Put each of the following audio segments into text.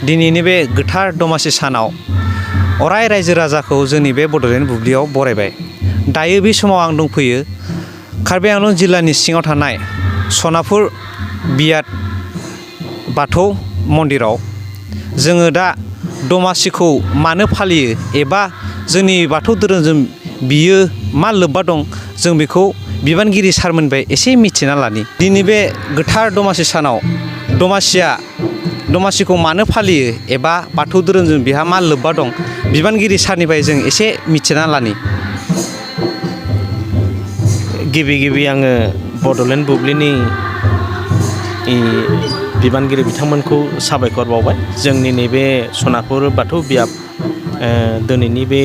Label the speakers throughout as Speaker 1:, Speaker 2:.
Speaker 1: दिनैनि बे गोथार दमासि सानाव अराय रायजो राजाखौ जोंनि बे बड'लेण्ड बुब्लियाव बरायबाय। दायो बे समाव आं दंफैयो कार्बि आंलं जिल्लानि सिङाव थानाय सनापुर बियाद बाथौ मन्दिराव। जोङो दा दमासिखौ मानो फालियो एबा जोंनि बाथौ धोरोमजों बियो मा लोब्बा दं, जों बेखौ बिबानगिरि सारमोननिफ्राय एसे मिथिना लानि। दिनै बे गोथार दमासि सानाव दमासिखौ मानो फालियो एबा बाथौ धोरोमजों बिहा मा लोब्बा दं, बिबानगिरि सारनिफ्राय जों एसे मिथिना लानि।
Speaker 2: गिबि आङो बड'लेण्ड बुब्लिनि बिबानगिरि बिथांमोनखौ साबायखर बावबाय। जोंनि नैबे सनापुर बाथौ बियाब दिनैनि बे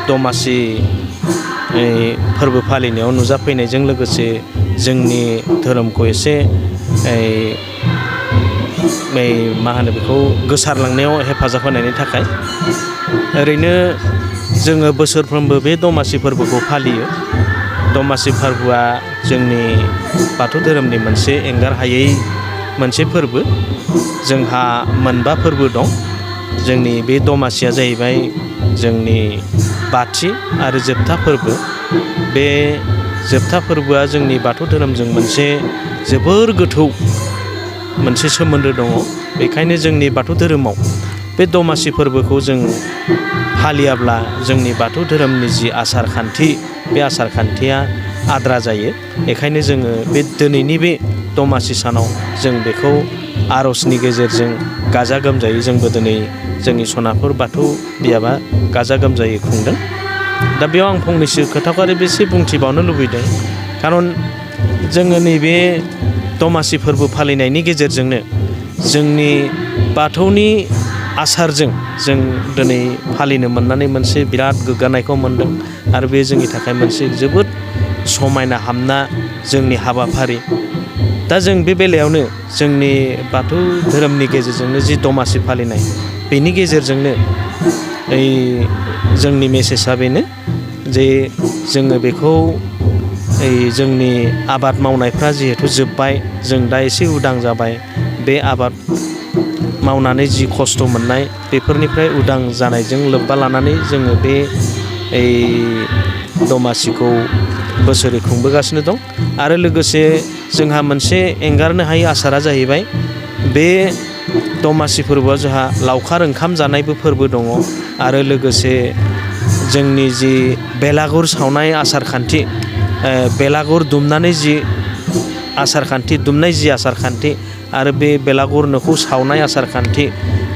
Speaker 2: दमासि फोरबो फालिनायाव नुजाफैनायजों लोगोसे जोंनि धोरोमखौ एसे मा होनो बेखौ गोसारलांनायाव हेफाजाब होनायनि थाखाय। ओरैनो जोङो बोसोरफ्रोमबो बे दमासि फोरबोखौ फालियो। दमासि फोरबोआ जोंनि बाथौ धोरोमनि मोनसे एंगार हायै मोनसे फोरबो। जोंहा मोनबा फोरबो दं। जोंनि बे दमासिया जाहैबाय जोंनि बाथि आरो जोबथा फोरबो। बे जोबथा फोरबोआ जोंनि बाथौ धोरोमजों मोनसे जोबोर गोथौ मोनसे सोमोन्दो दङ। बेखायनो जोंनि बाथौ धोरोमाव बे दमासि फोरबोखौ जों फालियाब्ला जोंनि बाथौ धोरोमनि जि आसार खान्थि, बे आसार खान्थिया आद्रा जायो। बेखायनो जोङो बे दिनैनि बे दमासि सानाव जों बेखौ आर'जनि गेजेरजों गाजा गोमजायै जोंबो दिनै जोंनि सनापुर बाथौ बियाबा गाजा गोमजायै खुंदों। दा बेयाव आं फंनैसो खोथाखौ आरो बेसे बुंथिबावनो लुबैदों। खारन जोङो नैबे दमासि फोरबो फालिनायनि गेजेरजोंनो जोंनि बाथौनि आसारजों जों दिनै फालिनो मोननानै मोनसे बिराद गोग्गानायखौ मोनदों। आरो बे जोंनि थाखाय मोनसे जोबोद समायना हामना जोंनि हाबाफारि। दा जों बे बेलायावनो जोंनि बाथौ धोरोमनि गेजेरजोंनो जि दमासि फालिनाय, बेनि गेजेरजोंनो जोंनि मेसेजआ बेनो जे जोङो बेखौ जोंनि आबाद मावनायफ्रा जिहेथु जोब्बाय, जों दा एसे उदां जाबाय। बे आबाद मावनानै जि खस्थ' मोननाय, बेफोरनिफ्राय उदां जानायजों लोब्बा लानानै जोङो बे दमासिखौ बोसोरै खुंबोगासिनो दं। आरो लोगोसे जोंहा मोनसे एंगारनो हायै आसारा जाहैबाय बे दमासि फोरबोआव जोंहा लावखार ओंखाम जानायबो फोरबो दङ। आरो लोगोसे जोंनि जि बेलागुर सावनाय आसार खान्थि, बेलागुर दुमनानै जि आसार खान्थि आरो बे बेलागुर न'खौ सावनाय आसार खान्थि,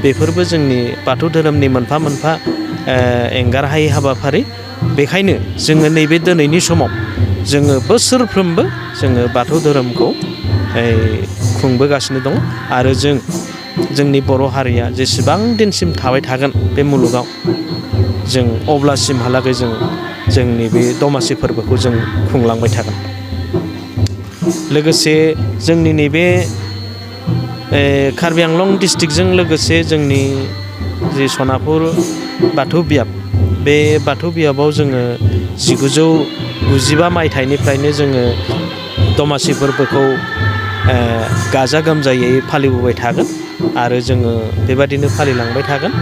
Speaker 2: बेफोरबो जोंनि बाथौ धोरोमनि मोनफा मोनफा एंगार हायै हाबाफारि। बेखायनो जोङो नैबे दिनैनि समाव जोङो बोसोरफ्रोमबो जोङो बाथौ धोरोमखौ खुंबोगासिनो दङ। आरो जोंनि बर' हारिया जेसेबां दिनसिम थाबाय थागोन बे मुलुगाव, जों अब्लासिमहालागै जों जोंनि बे दमासि फोरबोखौ जों खुंलांबाय थागोन। लोगोसे जोंनि नैबे कार्बि आंलं डिस्ट्रिक्टजों लोगोसे जोंनि जि सनापुर बाथौ बियाब, बे बाथौ बियाबाव जोङो 1995 मायथाइनिफ्रायनो जोङो दमासि फोरबोखौ गाजा गोमजायै फालिबोबाय थागोन। आरो जोङो बेबादिनो फालिलांबाय थागोन।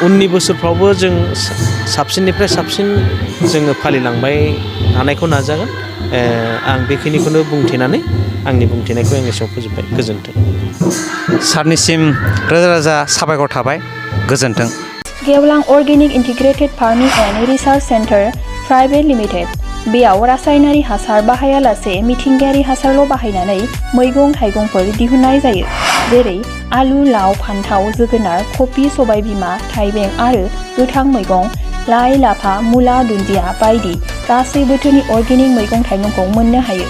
Speaker 2: उननि बोसोरफ्रावबो जों साबसिननिफ्राय साबसिन जोङो फालिलांबाय थानायखौ नाजागोन। आं बेखिनिखौनो बुंथिनानै आंनि बुंथिनायखौ आं एसेयाव फोजोबबाय। गोजोन्थों।
Speaker 1: सारनिसिम रोजा रोजा साबायखर थाबाय। गोजोन्थों।
Speaker 3: गेवलां organic integrated farming and research centre private limited. बेयाव रासायनारि हासार बाहायालासे मिथिंगायारि हासारल' बाहायनानै मैगं थाइगंफोर दिहुननाय जायो। जेरै आलु, लाव, फान्थाव, जोगोनार, कफि, सबायबिमा, थाइबें आरो गोथां मैगं, लाइ, लाफा, मुला, दुन्दिया बायदि गासै बोथोरनि अर्गेनिक मैगं थाइगंखौ मोननो हायो।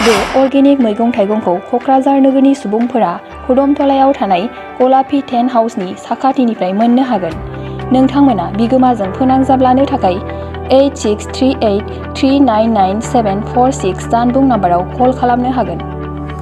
Speaker 3: बे अर्गेनिक मैगं थाइगंखौ क'क्राझार नोगोरनि सुबुंफोरा खुदमतलायाव थानाय गलापी टेन्ट हाउसनि साखाथिनिफ्राय मोननो हागोन। नोंथांमोना बिगोमाजों फोनांजाबलानो थाखाय 8638399746 जानबुं नाम्बाराव कल खालामनो हागोन।